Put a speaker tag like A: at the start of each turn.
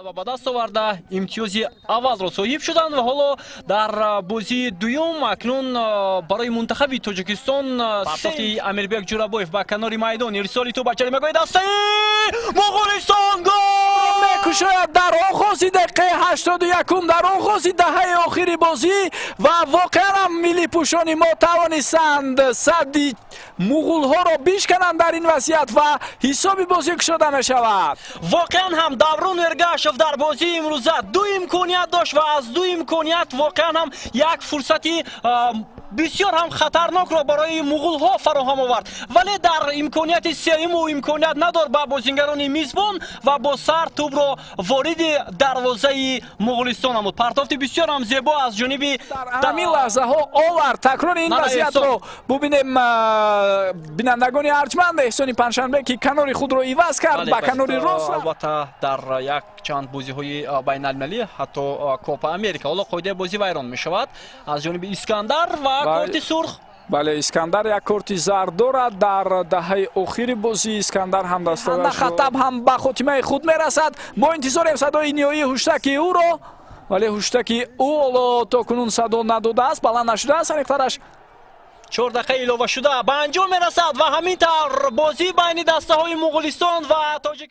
A: Ғалаба ба даст оварда, имтиёзи аввалро соҳиб шуданд ва ҳоло дар бозии дуюм акнун барои мунтахаби Тоҷикистон партофти Амирбек Ҷурабоев ба канори майдон, ирсоли тӯб ба ҷаримагоҳи дастаи Муғулистон, гол!
B: Мекушояд дар оғози дақиқаи 81-ум, дар оғози даҳаи охири бозӣ, ва воқеан ҳам миллипӯшони мо тавонистанд садди муғулҳоро бишкананд дар ин вазъият ва ҳисоби бозӣ кушода мешавад.
A: Воқеан ҳам Даврон Эргашев дар бозии имрӯза ду имконият дошт ва аз ду имконият воқеан ҳам як фурсати бисёр ҳам хатарнокро барои муғулҳо фароҳам овард, вале дар имконияти сеюм ӯ имконият надод ба бозингарони мизбон ва бо сар тӯбро вориди дарвозаи Муғулистон намуд. Партофти бисёр ҳам зебо аз ҷониби
B: Дар ҳамин лаҳзаҳо овард. Такрори ин вазъиятро бубинем, бинандагони арҷманд. Эҳсони Панҷшанбе, ки канори худро иваз кард, ба канори рост.
A: Албатта, дар як чанд бозиҳои байналмилалӣ, ҳатто Копа Америка. Ҳоло қоидаи бозӣ вайрон мешавад аз ҷониби Искандар ва корти сурх.
B: Бале, Искандар як корти зард дорад. Дар даҳаи охири бозӣ Искандар ҳам дастхатаб ҳам ба хотимаи худ мерасад. Мо интизорем садои ниҳоии ҳуштаки ӯро, вале ҳуштаки ӯ ҳоло то кунун садо надодааст, баланд нашудааст, аниқтараш.
A: 4 дақиқа иловашуда ба анҷом мерасад ва ҳамин тавр бозӣ байни дастаҳои Муғулистон ва Тоҷик